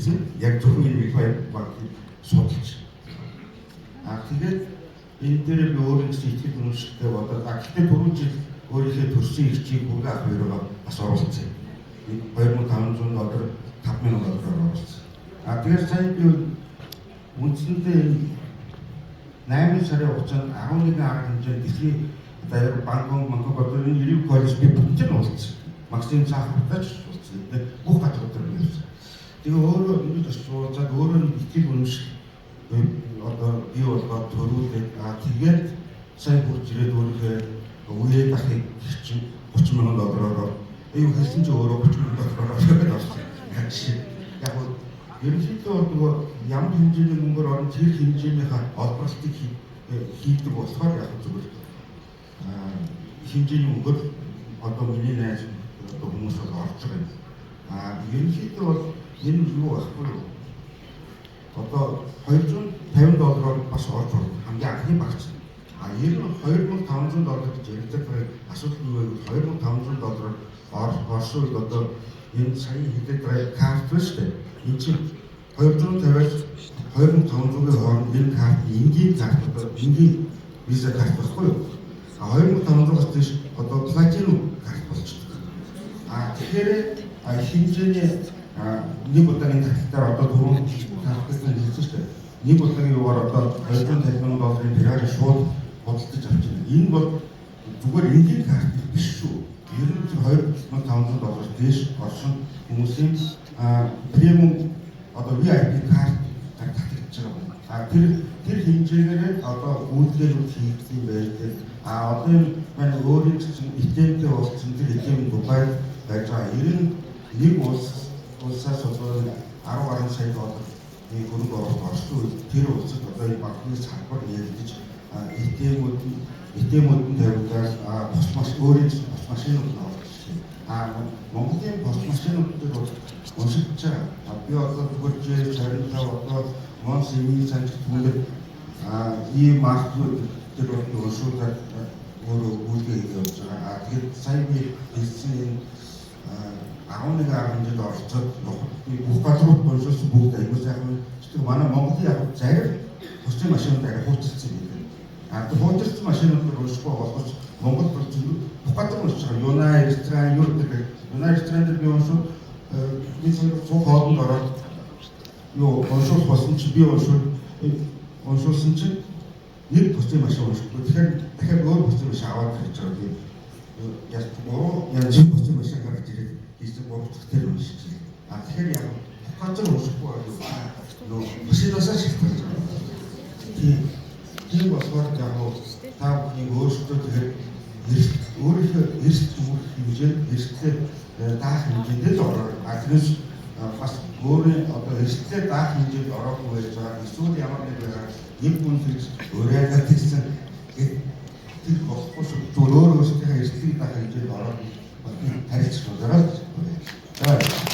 хийсэн. Яг зөвхөн энэ Вифай банкыг судалж. А тэгээд энэ дээр би өөрөө гэсэн итгэл үнэмшилтэй бодоод, а гэхдээ түрүү жил өөрийнхөө төрсөн эгчийг бүргээ ах хоёроо бас оруулсан. 2500 доллар, 5000 доллараар оруулсан. А тэгээд сая би үндсэндээ энэ 8 сарын хугацаанд 11 арга хэмжээнд дэлхийн даяар банк, банк одоо энэ Ерев коллеж би бүгдийг нь уулзсан. Максим Сахаровтай ч уулзсан. Бүх газруудаар би явсан. Тэгээ өөрөө ингэж очиж уулзаад өөрөө нэг итгэл үнэмшил одоо бий болгоод төрүүлээд, а тэгээд сайн хурж ирээд өөрийнхөө үеэ дахыг чинь 30 мянган доллараар аюу хэлсэн чи өөрөө 30 мянган доллараар яваад орсон. Яг жишээ. Яг нь ерөнхийдөө бол нөгөө ямар хэмжээний мөнгөөр орно, тэр хэмжээнийхээ олборлтыг хийдэг болохоор яг зүгээр хэмжээний мөнгөөр одоо миний найз одоо хүмүүс бол орж байгаа юм. А ерөнхийдөө бол энэ юу байхгүй юу? Одоо 250 доллараар бас орж болно. Хамгийн анхны багц. А ер нь 2500 доллар гэж яригдаад байгаа асуудал нь юу вэ гэвэл 2500 доллараар орсон үед одоо энэ сая хэлээд байгаа карт байна шүү дээ. Энэ чинь 250-аас 2500-ийн хооронд энэ карт энгийн карт, одоо энгийн виза карт байхгүй юу? А 2500-аас дээш одоо платинум карт болчихдог. А тэгэхээр хэмжээний нэг удаагийн таталтаар одоо түрүүн таталтан хэлсэн шүү дээ. Нэг удаагийн юугаар одоо 250 сая долларын Ferrari шууд худалдаж авч байна. Энэ бол зүгээр энгийн карт биш шүү. Ер нь 2500 доллараас дээш орсон хүмүүсийн премиум одоо VIP карт татагдж байгаа байна. А тэр хэмжээгээр одоо үйлдэлүүд хийгдсэн байдаг. А одоо энэ маань өөрийн чинь ATM-тэй болсон, тэр ATM Дубайд байж байгаа. Ер нь нэг улсаас одоо 10 гаруй сая доллар нэг хөрөнгө оруулалт орсон үед тэр улсад одоо энэ банкны салбар нээгдэж, ATM-үүд нь тавигдаад, бус маш өөрийн чинь бус машинууд нь орж ирсэн. А Монголын бус машинууд дээр бол уншигдж байгаа. Би одоо зүгээр J25, одоо Монс эмийн санч түнгээр ийм маркүүд тэр бол уншуулаад өөрөө үйлдэл хийж явж байгаа. А тэгэхээр сая би хэлсэн энэ 11 арга хэмжээнд оролцоод бүх газрууд уншуулсан, бүгд аягүй сайхан. Тэгэхээр манай Монголын яг зарим тусдын машинууд арай хуучилсан юм байна. А тэр хуучилсан машинууд уншихгүй болгож Монгол бол бүх газар уншиж байгаа. Юнай ресторан юу гэдэг Юнай ресторан дээр би уншууд би суух хоолнд ороод юу уншуулах болсон чи би уншуулсан чинь нэг тусдын машин уншихгүй. Тэгэхээр дахиад өөр тусдын машин аваад ирж байгаа. Би яг гурван янзын тусдын машин гаргаж ирээд хийсэн, гурав дахь тэр уншиж байна. А тэгэхээр яг газар уншихгүй байгаа юу машинаасаа шалтгаалж байгаа. Тийм. Тийм болохоор яг та бүхнийг өөрсдөө тэгэхээр өөрийнхөө эрсдэл үүрэх хэмжээнд, эрсдлээ даах хэмжээнд л ороо. А тэрнээс бас өөрийн одоо эрсдлээ даах хэмжээнд ороогүй байж байгаа. Эсвэл ямар нэг байгаар нэг хүн тэгж уриалаад тэгсэн гэд тэр болохгүй шүү. Зүгээр өөр өөрсдийнхээ эрсдлийг даах хэмжээнд ороод би харилцах болоорой. За.